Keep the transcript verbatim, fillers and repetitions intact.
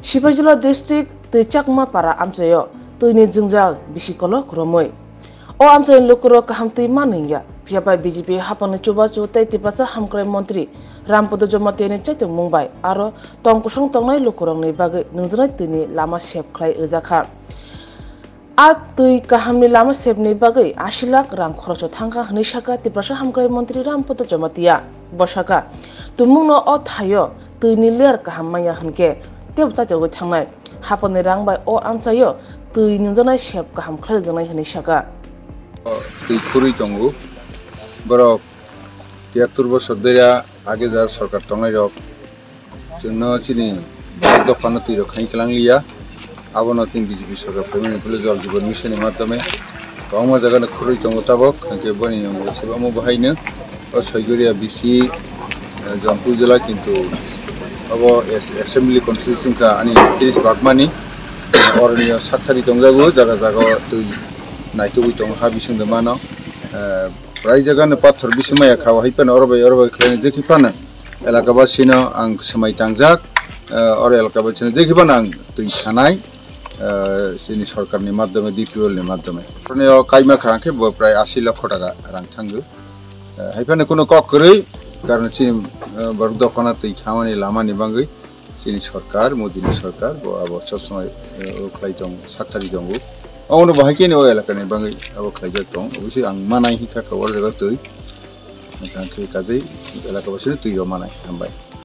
Sipaijala district Twichakma para amchaio twini jwngjal bisi kolok romwi. O amchaini lukurok kaham twi manwi wngya, phiya bai B J P hapangni chubachu tei Tiprasa hamkrai montri Rampada Jamatiani chaitokmung bai aro tong kosong tongnai lukurokni bagwi nungjaknai twini lama sep khlai rwjakha. A twi kahamni lama sepni bagwi asi lakh rang khorocho thangkha hwnwi sakha Tiprasa hamkrai montri Rampada Jamatia. Bo sakha, tumungno o thaio twini layer kaham manya hwnkhe teibo chaitogwi thangnai. Hapangni rang bai o amchaio twi nungjaknai sep kaham khlaijaknai hwnwi sakha. Twi khurwi tongo. Borok tiyattur bosor dera age jar sorkar tongnairok chwngno chini borok dophano twirok khain kwlangliya. Abono chini B J P sorkar phaimani phuru Jal Jeevan Mission ni madhyome kwbangma jagano khurwi tongo tabok, hwnkhe boni omo bahaino o Soigoria B C, eh, Jampui jela, kintu abo as-, assembly constituency wngkha ani tris bagmani, oroni o saktharwi tongjago, jaga jaga o twi naitugwi tongo, ha bisingdo mano. Eh, prai jagano pathor bising maya kha, hai phano oro bai, oro bai khlaina jekhi phano elakabasino ang swmai tangjak, eh, oro elakabasino jekhi phano ang twi sanai, eh, chini sorkarni madhyome, D P L ni madhyome. Oroni o kaima kha hwnkhe bo prai asi lokho taka rang thango. Eh, hai phano kuno kok kwrwi, karon chini, eh, borok dophano twi khamani lamani bagwi chini sorkar, Modini sorkar, bo abo sob somoi, eh, o khlai tong, saktharwi tongo. Omono bo hai kheno o elakani bagwi abo khlaijak tong. Obviously ang manai hinkha kha o jaga twi. Hwnkhe kajai elakabasino twi rw manai. Hambai.